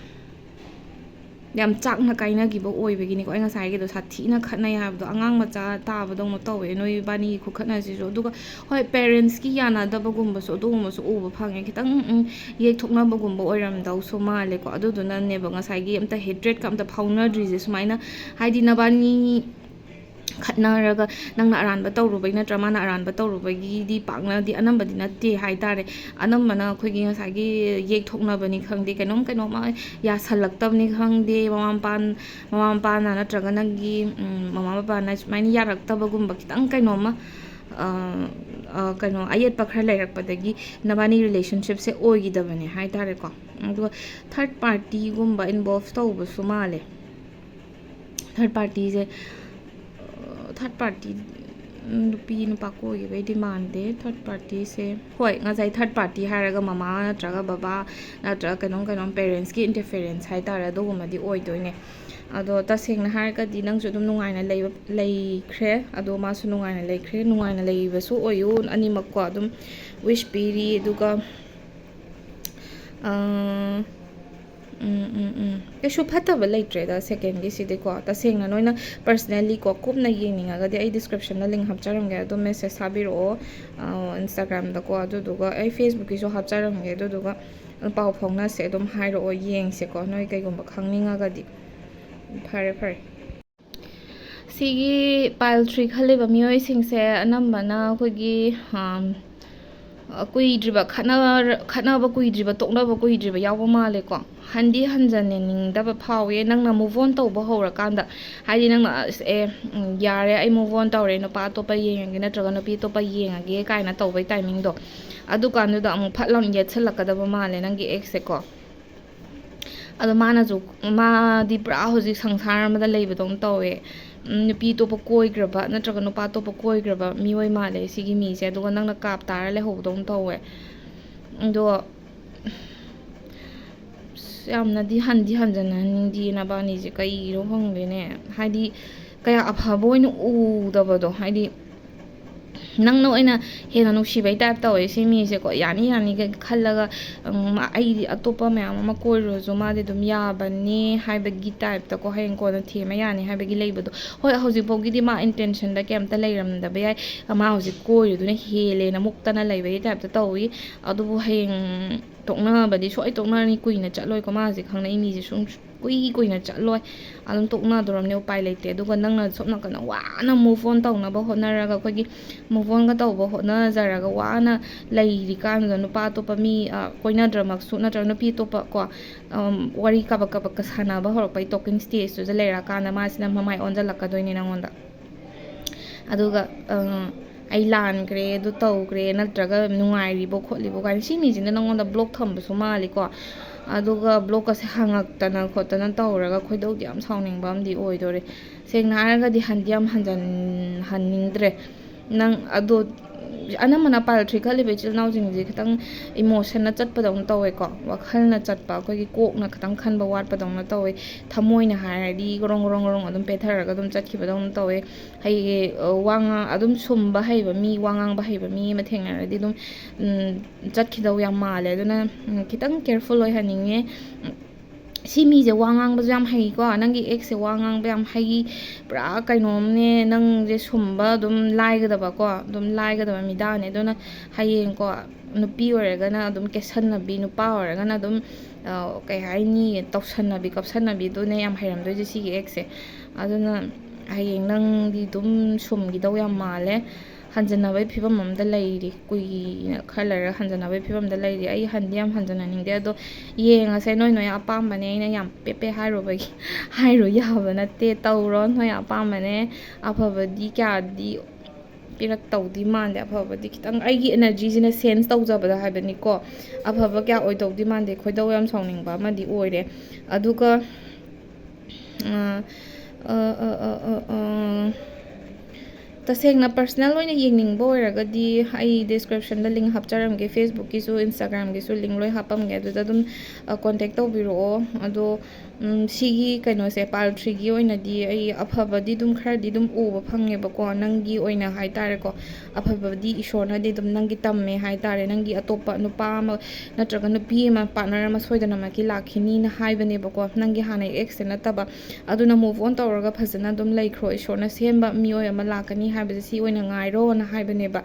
ꯌꯥꯝ ꯆꯥꯛꯅ ꯀꯥꯏꯅꯈꯤꯕ ꯑꯣꯏꯕꯒꯤꯅꯤꯀꯣ꯫ ꯑꯩ ꯉꯁꯥꯏꯒꯤꯗꯣ ꯁꯥꯊꯤꯅ ꯈꯠꯅꯩ ꯍꯥꯏꯕꯗꯣ ꯑꯉꯥꯡ ꯃꯆꯥ ꯇꯥꯕꯗꯧꯅ ꯇꯧꯋꯦ ꯅꯣꯏ ꯏꯕꯥꯅꯤꯒꯤ ꯈꯨꯈꯠꯅꯁꯤꯁꯨ꯫ ꯑꯗꯨꯒ ꯍꯣꯏ, ꯄꯦꯔꯦꯟꯁꯀꯤ ꯌꯥꯅꯗꯕꯒꯨꯝꯕꯁꯨ ꯑꯗꯨꯒꯨꯝꯕꯁꯨ ꯎꯕ ꯐꯪꯉꯦ꯫ ꯈꯤꯇꯪ ꯎꯝ, ꯌꯦꯛꯊꯣꯛꯅꯕꯒꯨꯝꯕ ꯑꯣꯏꯔꯝꯗꯧꯁꯨ ꯃꯥꯜꯂꯦꯀꯣ꯫ ꯑꯗꯨꯗꯨꯅꯅꯦꯕ ꯉꯁꯥꯏꯒꯤ ꯑꯝꯇ ꯍꯦꯇ꯭ꯔꯦꯠꯀ ꯑꯝꯇ ꯐꯥꯎꯅꯗ꯭ꯔꯤꯁꯦ꯫ ꯁꯨꯃꯥꯏꯅ ꯍꯥꯏꯗꯤ ꯅꯕꯥꯅꯤ ꯈꯠꯅꯔꯒ ꯅꯪꯅ ꯑꯔꯥꯟꯕ ꯇꯧꯔꯨꯕꯩ ꯅꯠꯇ꯭ꯔꯥ ꯃꯥꯅ ꯑꯔꯥꯟꯕ ꯇꯧꯔꯨꯕꯒꯤꯗꯤ ꯄꯥꯛꯅꯗꯤ ꯑꯅꯝꯕꯗꯤ ꯅꯠꯇꯦ ꯍꯥꯏꯇꯥꯔꯦ꯫ ꯑꯅꯝꯕꯅ ꯑꯩꯈꯣꯏꯒꯤ ꯉꯁꯥꯏꯒꯤ ꯌꯦꯛꯊꯣꯛꯅꯕꯅꯤ ꯈꯪꯗꯦ, ꯀꯩꯅꯣꯝ ꯀꯩꯅꯣꯝꯃ ꯌꯥꯁꯜꯂꯛꯇꯕꯅꯤ ꯈꯪꯗꯦ, ꯃꯃꯥ ꯃꯄꯥ ꯃꯃꯥ ꯃꯄꯥꯅ ꯅꯠꯇ꯭ꯔꯒ ꯅꯪꯒꯤ ꯎꯝ, ꯃꯃꯥ ꯕꯕꯥꯅ ꯁꯨꯃꯥꯏꯅ ꯌꯥꯔꯛꯇꯕꯒꯨꯝꯕ ꯈꯤꯇꯪ ꯀꯩꯅꯣꯝꯃ ꯑ, ꯑ, ꯀꯩꯅꯣ ꯑꯌꯦꯠꯄ ꯈꯔ ꯂꯩꯔꯛꯄꯗꯒꯤ ꯅꯕꯥꯅꯤ ꯔꯤꯂꯦꯁꯟꯁꯤꯞꯁꯦ ꯑꯣꯏꯈꯤꯗꯕꯅꯦ ꯍꯥꯏꯇꯥꯔꯦꯀꯣ꯫ ꯑꯗꯨꯒ ꯊꯔꯠ ꯄꯥꯔꯇꯤꯒꯨꯝꯕ ꯏꯟꯚꯣꯜꯚ ꯇꯧꯕꯁꯨ ꯃꯥꯜꯂꯦ꯫ ꯊꯔꯠ ꯄꯥꯔꯇꯤꯁꯦ ꯊꯔꯠ ꯄꯥꯔꯇꯤ ꯅꯨꯄꯤ ꯅꯨꯄꯥ ꯀꯣꯏꯈꯤꯕꯩꯗꯤ ꯃꯥꯟꯗꯦ꯫ ꯊꯔꯠ ꯄꯥꯔꯇꯤꯁꯦ ꯍꯣꯏ, ꯉꯁꯥꯏ ꯊꯔꯠ ꯄꯥꯔꯇꯤ ꯍꯥꯏꯔꯒ ꯃꯃꯥ ꯅꯠꯇ꯭ꯔꯒ ꯕꯕꯥ ꯅꯠꯇ꯭ꯔꯒ ꯀꯩꯅꯣꯝ ꯀꯩꯅꯣꯝ ꯄꯦꯔꯦꯟꯁꯀꯤ ꯏꯟꯇꯔꯐꯤꯌꯔꯦꯟꯁ ꯍꯥꯏꯇꯥꯔꯦ, ꯑꯗꯨꯒꯨꯝꯕꯗꯤ ꯑꯣꯏꯗꯣꯏꯅꯦ꯫ ꯑꯗꯣ ꯇꯁꯦꯡꯅ ꯍꯥꯏꯔꯒꯗꯤ ꯅꯪꯁꯨ ꯑꯗꯨꯝ ꯅꯨꯡꯉꯥꯏꯅ ꯂꯩꯕ ꯂꯩꯈ꯭ꯔꯦ, ꯑꯗꯣ ꯃꯥꯁꯨ ꯅꯨꯡꯉꯥꯏꯅ ꯂꯩꯈ꯭ꯔꯦ꯫ ꯅꯨꯡꯉꯥꯏꯅ ꯂꯩꯕꯁꯨ ꯑꯣꯏꯌꯨ ꯑꯅꯤꯃꯛꯀꯣ꯫ ꯑꯗꯨꯝ ꯋꯤꯁ ꯄꯤꯔꯤ꯫ ꯑꯗꯨꯒ ꯑꯥ, ꯎꯝ, ꯎꯝ, ꯎꯝ꯫ ꯀꯩꯁꯨ ꯐꯠꯇꯕ ꯂꯩꯇ꯭ꯔꯦꯗ ꯁꯦꯀꯦꯟꯒꯤꯁꯤꯗꯤꯀꯣ꯫ ꯇꯁꯦꯡꯅ ꯅꯣꯏꯅ ꯄꯔꯁꯅꯦꯜꯂꯤꯀꯣ ꯀꯨꯞꯅ ꯌꯦꯡꯅꯤꯡꯉꯒꯗꯤ ꯑꯩ ꯗꯤꯁꯀ꯭ꯔꯤꯞꯁꯟꯗ ꯂꯤꯡ ꯍꯥꯞꯆꯔꯝꯒꯦ, ꯑꯗꯨꯝ ꯃꯦꯁꯦꯖ ꯊꯥꯕꯤꯔꯛꯑꯣ ꯏꯟꯁꯇꯥꯒ꯭ꯔꯥꯝꯗꯀꯣ꯫ ꯑꯗꯨꯗꯨꯒ ꯑꯩ ꯐꯦꯁꯕꯨꯛꯀꯤꯁꯨ ꯍꯥꯞꯆꯔꯝꯒꯦ꯫ ꯑꯗꯨꯗꯨꯒ ꯄꯥꯎ ꯐꯥꯎꯅꯁꯦ, ꯑꯗꯨꯝ ꯍꯥꯏꯔꯛꯑꯣ, ꯌꯦꯡꯁꯦꯀꯣ ꯅꯣꯏ ꯀꯩꯒꯨꯝꯕ ꯈꯪꯅꯤꯡꯉꯒꯗꯤ꯫ ꯐꯔꯦ ꯐꯔꯦ꯫ ꯁꯤꯒꯤ ꯄꯥꯏꯜ ꯊ꯭ꯔꯤ ꯈꯜꯂꯤꯕ ꯃꯤꯑꯣꯏꯁꯤꯡꯁꯦ ꯑꯅꯝꯕꯅ ꯑꯩꯈꯣꯏꯒꯤ ꯀꯨꯏꯗ꯭ꯔꯤꯕ ꯈꯠꯅꯕ ꯀꯨꯏꯗ꯭ꯔꯤꯕ ꯇꯣꯛꯅꯕ ꯀꯨꯏꯗ꯭ꯔꯤꯕ ꯌꯥꯎꯕ ꯃꯥꯜꯂꯦꯀꯣ꯫ ꯍꯟꯗꯤ ꯍꯟꯖꯟꯅꯤꯡꯗꯕ ꯐꯥꯎꯋꯦ ꯅꯪꯅ ꯃꯨꯚ ꯑꯣꯟ ꯇꯧꯕ ꯍꯧꯔꯀꯥꯟꯗ꯫ ꯍꯥꯏꯗꯤ ꯅꯪꯅ ꯑꯁ ꯑꯦ ꯌꯥꯔꯦ, ꯑꯩ ꯃꯨꯚ ꯑꯣꯟ ꯇꯧꯔꯦ, ꯅꯨꯄꯥ ꯑꯇꯣꯞꯄ ꯌꯦꯡꯉꯒꯦ ꯅꯠꯇ꯭ꯔꯒ ꯅꯨꯄꯤ ꯑꯇꯣꯞꯄ ꯌꯦꯡꯉꯒꯦ ꯀꯥꯏꯅ ꯇꯧꯕꯩ ꯇꯥꯏꯃꯤꯡꯗꯣ, ꯑꯗꯨꯀꯥꯟꯗꯨꯗ ꯑꯃꯨꯛ ꯐꯠ ꯂꯥꯎꯅ ꯌꯦꯠꯁꯜꯂꯛꯀꯗꯕ ꯃꯥꯜꯂꯦ ꯅꯪꯒꯤ ꯑꯦꯛꯁꯁꯦꯀꯣ꯫ ꯑꯗꯣ ꯃꯥꯅꯁꯨ, ꯃꯥꯗꯤ ꯄꯨꯔꯥ ꯍꯧꯖꯤꯛ ꯁꯪꯁꯥꯔ ꯑꯃꯗ ꯂꯩꯕꯗꯧꯅ ꯇꯧꯋꯦ꯫ ꯅꯨꯄꯤ ꯑꯇꯣꯞꯄ ꯀꯣꯏꯈ꯭ꯔꯕ ꯅꯠꯇ꯭ꯔꯒ ꯅꯨꯄꯥ ꯑꯇꯣꯞꯄ ꯀꯣꯏꯈ꯭ꯔꯕ ꯃꯤꯑꯣꯏ ꯃꯥꯜꯂꯦ ꯁꯤꯒꯤ ꯃꯤꯁꯦ꯫ ꯑꯗꯨꯒ ꯅꯪꯅ ꯀꯥꯞ ꯇꯥꯔ ꯂꯩꯍꯧꯕꯗꯧꯅ ꯇꯧꯋꯦ꯫ ꯑꯗꯣ ꯑꯁ, ꯌꯥꯝꯅꯗꯤ ꯍꯟꯗꯤ ꯍꯟꯖꯟꯅꯅꯤꯡꯗꯦ ꯅꯕꯥꯅꯤꯁꯦ, ꯀꯩꯒꯤꯅꯣ ꯈꯪꯗꯦꯅꯦ꯫ ꯍꯥꯏꯗꯤ ꯀꯌꯥ ꯑꯐꯕ ꯑꯣꯏꯅ ꯎꯗꯕꯗꯣ꯫ ꯍꯥꯏꯗꯤ ꯅꯪꯅ ꯑꯣꯏꯅ ꯍꯦꯟꯅ ꯅꯨꯡꯁꯤꯕꯩ type ꯇꯧꯋꯦ ꯁꯤ ꯃꯤꯁꯦꯀꯣ꯫ ꯌꯥꯅꯤ ꯌꯥꯅꯤꯒ ꯈꯜꯂꯒ, ꯎꯝ, ꯑꯩꯗꯤ ꯑꯇꯣꯞꯄ ꯃꯌꯥꯝ ꯑꯃ ꯀꯣꯏꯔꯨꯔꯁꯨ ꯃꯥꯗꯤ ꯑꯗꯨꯝ ꯌꯥꯕꯅꯤ ꯍꯥꯏꯕꯒꯤ type ꯇꯀꯣ, ꯍꯌꯦꯡ ꯀꯣꯟꯅ ꯊꯦꯝꯃ ꯌꯥꯅꯤ ꯍꯥꯏꯕꯒꯤ ꯂꯩꯕꯗꯣ꯫ ꯍꯣꯏ, ꯍꯧꯖꯤꯛꯐꯥꯎꯒꯤꯗꯤ ꯃꯥ intentionꯗ ꯀꯩꯝꯇ ꯂꯩꯔꯝꯗꯕ ꯌꯥꯏ, ꯃꯥ ꯍꯧꯖꯤꯛ ꯀꯣꯏꯔꯤꯗꯨꯅ ꯍꯦꯜꯂꯦꯅ ꯃꯨꯛꯇꯅ ꯂꯩꯕꯒꯤ typeꯇ ꯇꯧꯏ꯫ ꯑꯗꯨꯕꯨ ꯍꯌꯦꯡ ꯇꯣꯛꯅꯕꯗꯤ ꯁꯣꯏ ꯇꯣꯛꯅꯔꯅꯤ, ꯀꯨꯏꯅ ꯆꯠꯂꯣꯏꯀꯣ꯫ ꯃꯥ ꯍꯧꯖꯤꯛ ꯈꯪꯅꯩ ꯃꯤꯁꯦ ꯁꯨꯝ ꯀꯨꯏ ꯀꯨꯏꯅ ꯆꯠꯂꯣꯏ, ꯑꯗꯨꯝ ꯇꯣꯛꯅꯗꯣꯔꯝꯅꯤ, ꯎꯄꯥꯏ ꯂꯩꯇꯦ꯫ ꯑꯗꯨꯒ ꯅꯪꯅ ꯁꯣꯝ ꯅꯥꯀꯟꯗ ꯋꯥꯅ move on ꯇꯧꯅꯕ ꯍꯣꯠꯅꯔꯒ, ꯑꯩꯈꯣꯏꯒꯤ move onꯒ ꯇꯧꯕ ꯍꯣꯠꯅꯖꯔꯒ ꯋꯥꯅ ꯂꯩꯔꯤꯀꯥꯟꯗꯨꯗ ꯅꯨꯄꯥ ꯑꯇꯣꯞꯄ ꯃꯤ, ꯑ, ꯀꯣꯏꯅꯗ꯭ꯔꯃꯛꯁꯨ ꯅꯠꯇ꯭ꯔꯒ ꯅꯨꯄꯤ ꯑꯇꯣꯞꯄ ꯀꯣ, ꯎꯝ, ꯋꯥꯔꯤ ꯀꯥꯕꯛ ꯀꯥꯕꯛꯀ ꯁꯥꯟꯅꯕ ꯍꯧꯔꯛꯄꯩ talking stageꯇꯨꯗ ꯂꯩꯔꯛꯑꯀꯥꯟꯗ ꯃꯥꯁꯤꯅ ꯃꯃꯥꯏ ꯑꯣꯟꯁꯤꯜꯂꯛꯀꯗꯣꯏꯅꯤ ꯅꯪꯉꯣꯟꯗ꯫ ꯑꯗꯨꯒ, ꯑ, "ꯑꯩ ꯂꯥꯟꯈ꯭ꯔꯦ, ꯑꯗꯨ ꯇꯧꯈ꯭ꯔꯦ, ꯅꯠꯇ꯭ꯔꯒ ꯅꯨꯡꯉꯥꯏꯔꯤꯕꯣ ꯈꯣꯠꯂꯤꯕꯣ" ꯀꯥꯏꯅ꯫ ꯁꯤ ꯃꯤꯁꯤꯅ ꯅꯪꯉꯣꯟꯗ block ꯊꯝꯕꯁꯨ ꯃꯥꯜꯂꯤꯀꯣ꯫ ꯑꯗꯨꯒ blockꯀꯁꯦ ꯍꯪꯉꯛꯇꯅ ꯈꯣꯠꯇꯅ ꯇꯧꯔꯒ ꯈꯣꯏꯗꯧꯗꯤ ꯌꯥꯝ ꯁꯥꯎꯅꯤꯡꯕ ꯑꯃꯗꯤ ꯑꯣꯏꯗꯣꯔꯦ꯫ ꯁꯦꯡꯅ ꯍꯥꯏꯔꯒꯗꯤ ꯍꯟꯗꯤ ꯌꯥꯝ ꯍꯟꯖꯟꯍꯟꯅꯤꯡꯗ꯭ꯔꯦ꯫ ꯅꯪ ꯑꯗꯣ ꯑꯅꯝꯕꯅ pile three ꯈꯜꯂꯤꯕ ꯏꯆꯤꯜ ꯏꯅꯥꯎꯁꯤꯡꯁꯦ ꯈꯤꯇꯪ emotionꯅ ꯆꯠꯄꯗꯧꯅ ꯇꯧꯋꯦꯀꯣ, ꯋꯥꯈꯜꯅ ꯆꯠꯄ, ꯑꯩꯈꯣꯏꯒꯤ ꯀꯣꯛꯅ ꯈꯤꯇꯪ ꯈꯟꯕ ꯋꯥꯠꯄꯗꯧꯅ ꯇꯧꯋꯦ꯫ ꯊꯃꯣꯏꯅ ꯍꯥꯏꯔꯗꯤ ꯒꯣꯔꯣꯡ ꯒꯣꯔꯣꯡ ꯒꯣꯔꯣꯡ ꯑꯗꯨꯝ ꯄꯦꯊꯔꯒ ꯑꯗꯨꯝ ꯆꯠꯈꯤꯕꯗꯧꯅ ꯇꯧꯋꯦ꯫ ꯍꯩ-, ꯑ, ꯋꯥ ꯉꯥꯡ-, ꯑꯗꯨꯝ ꯁꯨꯝꯕ ꯍꯩꯕ ꯃꯤ, ꯋꯥ ꯉꯥꯡꯕ ꯍꯩꯕ ꯃꯤ ꯑꯃ ꯊꯦꯡꯅꯔꯗꯤ ꯑꯗꯨꯝ, ꯎꯝ, ꯆꯠꯈꯤꯗꯧ ꯌꯥꯝ ꯃꯥꯜꯂꯦ꯫ ꯑꯗꯨꯅ, ꯎꯝ, ꯈꯤꯇꯪ careful ꯑꯣꯏꯍꯟꯅꯤꯡꯉꯦ꯫ ꯎꯝ, ꯁꯤ ꯃꯤꯁꯦ ꯋꯥ ꯉꯥꯡꯕꯁꯨ ꯌꯥꯝ ꯍꯩꯀꯣ, ꯅꯪꯒꯤ exꯁꯦ ꯋꯥ ꯉꯥꯡꯕ ꯌꯥꯝ ꯍꯩ, ꯄꯨꯔꯥ ꯀꯩꯅꯣꯝꯅꯦ꯫ ꯅꯪꯁꯦ ꯁꯨꯝꯕ ꯑꯗꯨꯝ ꯂꯥꯏꯒꯗꯕꯀꯣ, ꯑꯗꯨꯝ ꯂꯥꯏꯒꯗꯕ ꯃꯤꯗꯥꯅꯦ꯫ ꯑꯗꯨꯅ ꯍꯌꯦꯡꯀꯣ, ꯅꯨꯄꯤ ꯑꯣꯏꯔꯒꯅ ꯑꯗꯨꯝ ꯀꯦꯁꯟꯅꯕꯤ, ꯅꯨꯄꯥ ꯑꯣꯏꯔꯒꯅ ꯑꯗꯨꯝ, ꯑ, ꯀꯩ ꯍꯥꯏꯅꯤ, ꯇꯧꯁꯟꯅꯕꯤ ꯀꯞꯁꯟꯅꯕꯤꯗꯨꯅꯦ ꯌꯥꯝ ꯍꯩꯔꯝꯗꯣꯏꯁꯦ ꯁꯤꯒꯤ exꯁꯦ꯫ ꯑꯗꯨꯅ ꯍꯌꯦꯡ ꯅꯪꯗꯤ ꯑꯗꯨꯝ ꯁꯨꯝꯈꯤꯗꯧ ꯌꯥꯝ ꯃꯥꯜꯂꯦ꯫ ꯍꯟꯖꯟꯅꯕꯒꯤ ꯐꯤꯕꯝ ꯑꯝꯗ ꯂꯩꯔꯤ, ꯀꯨꯏꯅ ꯈꯔ ꯂꯩꯔꯒ ꯍꯟꯖꯟꯅꯕꯒꯤ ꯐꯤꯕꯝꯗ ꯂꯩꯔꯤ꯫ ꯑꯩ ꯍꯟꯗꯤ ꯌꯥꯝ ꯍꯟꯖꯟꯅꯅꯤꯡꯗꯦ, ꯑꯗꯣ ꯌꯦꯡꯉꯁꯦ, ꯅꯣꯏ ꯅꯣꯏ ꯑꯄꯥꯝꯕꯅꯦ꯫ ꯑꯩꯅ ꯌꯥꯝ ꯄꯦ ꯄꯦ ꯍꯥꯏꯔꯨꯕꯒꯤ, ꯍꯥꯏꯔꯨ ꯌꯥꯕ ꯅꯠꯇꯦ, ꯇꯧꯔꯣ, ꯅꯣꯏ ꯑꯄꯥꯝꯕꯅꯦ꯫ ꯑꯐꯕꯗꯤ ꯀꯌꯥꯗꯤ ꯄꯤꯔꯛꯇꯧꯗꯤ ꯃꯥꯟꯗꯦ꯫ ꯑꯐꯕꯗꯤ ꯈꯤꯇꯪ ꯑꯩꯒꯤ energyꯁꯤꯅ sense ꯇꯧꯖꯕꯗ ꯍꯥꯏꯕꯅꯤꯀꯣ, ꯑꯐꯕ ꯀꯌꯥ ꯑꯣꯏꯗꯧꯗꯤ ꯃꯥꯟꯗꯦ꯫ ꯈꯣꯏꯗꯧ ꯌꯥꯝ ꯁꯥꯎꯅꯤꯡꯕ ꯑꯃꯗꯤ ꯑꯣꯏꯔꯦ꯫ ꯑꯗꯨꯒ, ꯑ, ꯑ, ꯑ, ꯑ, ꯑ, ꯑ, ꯇꯁꯦꯡꯅ personal ꯑꯣꯏꯅ ꯌꯦꯡꯅꯤꯡꯕ ꯑꯣꯏꯔꯒꯗꯤ ꯑꯩ descriptionꯗ link ꯍꯥꯞꯆꯔꯝꯒꯦ, Facebookꯀꯤꯁꯨ Instagramꯒꯤꯁꯨ link ꯂꯣꯏ ꯍꯥꯞꯄꯝꯒꯦ, ꯑꯗꯨꯗ ꯑꯗꯨꯝ contact ꯇꯧꯕꯤꯔꯛꯑꯣ꯫ ꯑꯗꯣ ꯁꯤꯒꯤ ꯀꯩꯅꯣꯁꯦ, pile threeꯒꯤ ꯑꯣꯏꯅꯗꯤ ꯑꯩ ꯑꯐꯕꯗꯤ ꯑꯗꯨꯝ ꯈꯔꯗꯤ ꯑꯗꯨꯝ ꯎꯕ ꯐꯪꯉꯦꯕꯀꯣ, ꯅꯪꯒꯤ ꯑꯣꯏꯅ ꯍꯥꯏꯇꯥꯔꯦꯀꯣ꯫ ꯑꯐꯕꯗꯤ ꯏꯁꯣꯔꯅꯗꯤ ꯑꯗꯨꯝ ꯅꯪꯒꯤ ꯇꯝꯃꯦ ꯍꯥꯏꯇꯥꯔꯦ, ꯅꯪꯒꯤ ꯑꯇꯣꯞꯄ ꯅꯨꯄꯥ ꯑꯃ ꯅꯠꯇ꯭ꯔꯒ ꯅꯨꯄꯤ ꯑꯃ, partner ꯑꯃ ꯁꯣꯏꯗꯅꯃꯛꯀꯤ ꯂꯥꯛꯈꯤꯅꯤꯅ ꯍꯥꯏꯕꯅꯦꯕꯀꯣ, ꯅꯪꯒꯤ ꯍꯥꯟꯅꯒꯤ exꯁꯦ ꯅꯠꯇꯕ꯫ ꯑꯗꯨꯅ move on ꯇꯧꯔꯒ ꯐꯖꯅ ꯑꯗꯨꯝ ꯂꯩꯈ꯭ꯔꯣ, ꯏꯁꯣꯔꯅ ꯁꯦꯝꯕ ꯃꯤꯑꯣꯏ ꯑꯃ ꯂꯥꯛꯀꯅꯤ ꯍꯥꯏꯕꯁꯦ ꯁꯤ ꯑꯣꯏꯅ ꯉꯥꯏꯔꯣꯅ ꯍꯥꯏꯕꯅꯦꯕ꯫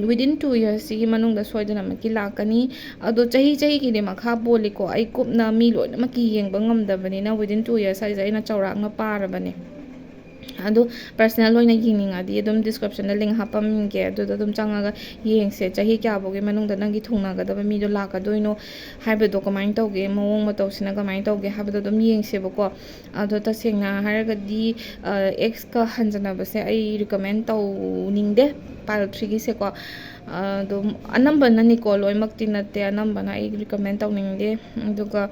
Within two yearsꯁꯤꯒꯤ ꯃꯅꯨꯡꯗ ꯁꯣꯏꯗꯅꯃꯛꯀꯤ ꯂꯥꯛꯀꯅꯤ꯫ ꯑꯗꯣ ꯆꯍꯤ ꯆꯍꯤꯒꯤꯗꯤ ꯃꯈꯥ ꯄꯣꯜꯂꯤꯀꯣ, ꯑꯩ ꯀꯨꯞꯅ ꯃꯤ ꯂꯣꯏꯅꯃꯛꯀꯤ ꯌꯦꯡꯕ ꯉꯝꯗꯕꯅꯤꯅ within two years ꯍꯥꯏꯁꯦ ꯑꯩꯅ ꯆꯥꯎꯔꯥꯛꯅ ꯄꯥꯔꯕꯅꯦ꯫ ꯑꯗꯨ personal ꯑꯣꯏꯅ ꯌꯦꯡꯅꯤꯡꯉꯗꯤ ꯑꯗꯨꯝ descriptionꯗ link ꯍꯥꯞꯄꯝꯒꯦ, ꯑꯗꯨꯗ ꯑꯗꯨꯝ ꯆꯪꯉꯒ ꯌꯦꯡꯁꯦ, ꯆꯍꯤ ꯀꯌꯥꯐꯥꯎꯒꯤ ꯃꯅꯨꯡꯗ ꯅꯪꯒꯤ ꯊꯨꯡꯅꯒꯗꯕ ꯃꯤꯗꯣ ꯂꯥꯛꯀꯗꯣꯏꯅꯣ ꯍꯥꯏꯕꯗꯣ, ꯀꯃꯥꯏꯅ ꯇꯧꯒꯦ, ꯃꯑꯣꯡ ꯃꯇꯧꯁꯤꯅ ꯀꯃꯥꯏꯅ ꯇꯧꯒꯦ ꯍꯥꯏꯕꯗꯣ ꯑꯗꯨꯝ ꯌꯦꯡꯁꯦꯕꯀꯣ꯫ ꯑꯗꯣ ꯇꯁꯦꯡꯅ ꯍꯥꯏꯔꯒꯗꯤ exꯀ ꯍꯟꯖꯟꯅꯕꯁꯦ ꯑꯩ recommend ꯇꯧꯅꯤꯡꯗꯦ, pile threeꯒꯤꯁꯦꯀꯣ꯫ ꯑꯗꯨꯝ ꯑꯅꯝꯕꯅꯅꯤꯀꯣ, ꯂꯣꯏꯅꯃꯛꯇꯤ ꯅꯠꯇꯦ, ꯑꯅꯝꯕꯅ ꯑꯩ recommend ꯇꯧꯅꯤꯡꯗꯦ꯫ ꯑꯗꯨꯒ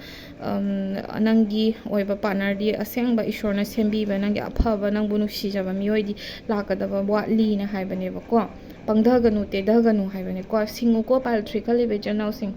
ꯅꯪꯒꯤ ꯑꯣꯏꯕ partnerꯗꯤ ꯑꯁꯦꯡꯕ ꯏꯁꯣꯔꯅ ꯁꯦꯝꯕꯤꯕ, ꯅꯪꯒꯤ ꯑꯐꯕ, ꯅꯪꯕꯨ ꯅꯨꯡꯁꯤꯖꯕ ꯃꯤꯑꯣꯏꯗꯤ ꯂꯥꯛꯀꯗꯕ ꯋꯥꯠꯂꯤꯅ ꯍꯥꯏꯕꯅꯦꯕꯀꯣ꯫ ꯄꯪꯊꯒꯅꯨ, ꯇꯦꯊꯒꯅꯨ ꯍꯥꯏꯕꯅꯦꯀꯣ꯫ ꯁꯤꯡꯉꯨꯀꯣ, pile three ꯈꯜꯂꯤꯕ ꯏꯆꯤꯜ ꯏꯅꯥꯎꯁꯤꯡ꯫